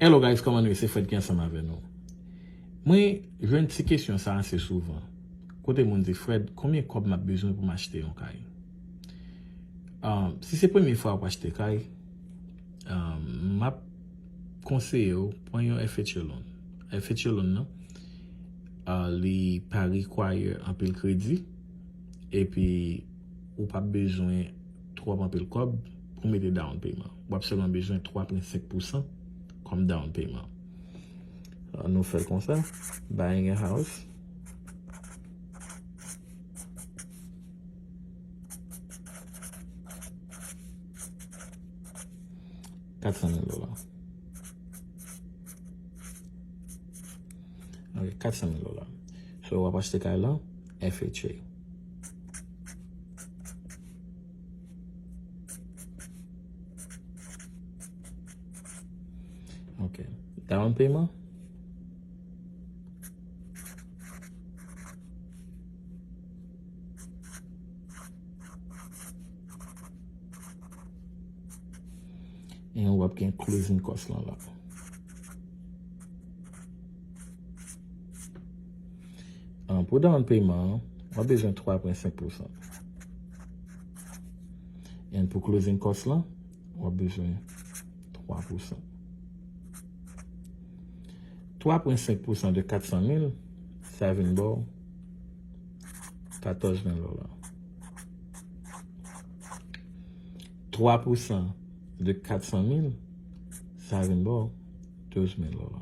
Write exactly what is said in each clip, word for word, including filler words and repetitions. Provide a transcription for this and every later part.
Hello guys, kòman nou ye? Se Fred ki ansanm avè nou. Mwen jwenn ti kesyon sa ase souvan. Kote moun di, "Fred, konbyen kòb m ap bezwen pou m achte yon kay?" Um, si se premye fwa w ap achte kay, um, m ap konseye w pran yon F H A loan. F H A loan nan, uh, li pa require anpil kredi, epi ou p ap bezwen twòp anpil kòb pou mete down payment. W ap sèlman bezwen twa pwen senk pousan kòm down payment. Uh, nou fè l konsa, buying a house. Kat san mil dola. Ok, kat san mil dola. So, w ap achte kay lan, F H A. Ok. Down payment. E w ap gen closing cost lan la. Ah, pou down payment an, w ap bezwen twa pwen senk pousan. And pou closing cost lan, w ap bezwen twa pousan. Twa pwen senk pousan de kat san mil, sa vin ba w katòz mil dola. Twa pousan de kat san mil, sa vin ba w douz mil dola.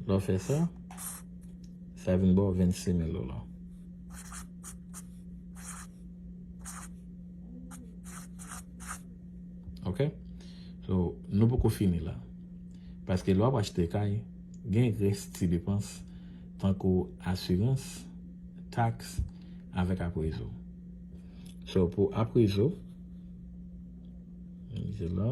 Lè w fè sa, sa vin ba w vennsis mil dola. Ok? So, nou poko fini la. Paske lè w ap achte kay, gen rès ti depans, tankou asirans, taks, avèk aprezo. So, pou aprezo, se la.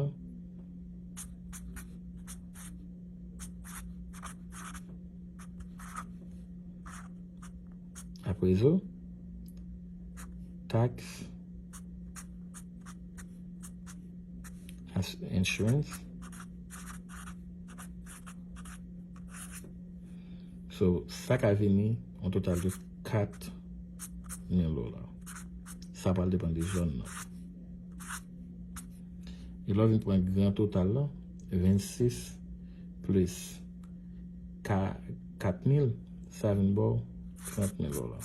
Aprezo, taks, as-, insurance. So, sa ka vini yon total de kat mil dola. Sa pral depann de zòn nan. E lè w vin pran gran total la, vennsis plis ka-, kat mil, sa vin ba w trant mil dola.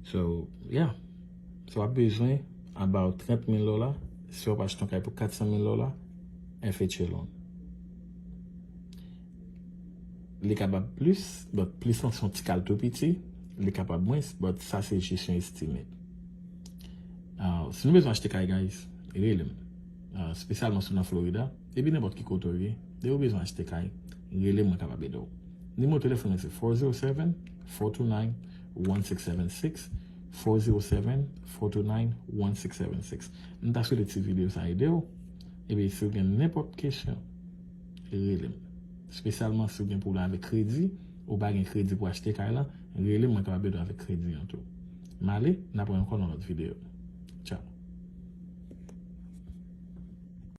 So, yeah. So, w ap bezwen about trant mil dola si w ap achte yon kay pou kat san mil dola, F H A loan. Li kapab plis, but plis lan se yon ti kal tou piti, li kapab mwens, but sa se jis yon estimate. Ah, si nou bezwen achte kay, guys, rele m. Ah, espesyalman si w nan Florida, epi nenpòt ki kote w ye, depi w bezwen achte kay, rele m, mwen kapab ede w. Nimewo telefòn mwen se four zero seven, four two nine, one six seven six, four zero seven, four two nine, one six seven six. M ta swete ti videyo sa ede w. Epi si w gen nenpòt kesyon, rele m. Espesyalman si w gen pwoblèm avèk kredi, ou pa gen kredi pou achte kay la, rele m, mwen kapab ede w avèk kredi an tou. M ale, n a pran ankò nan lòt videyo.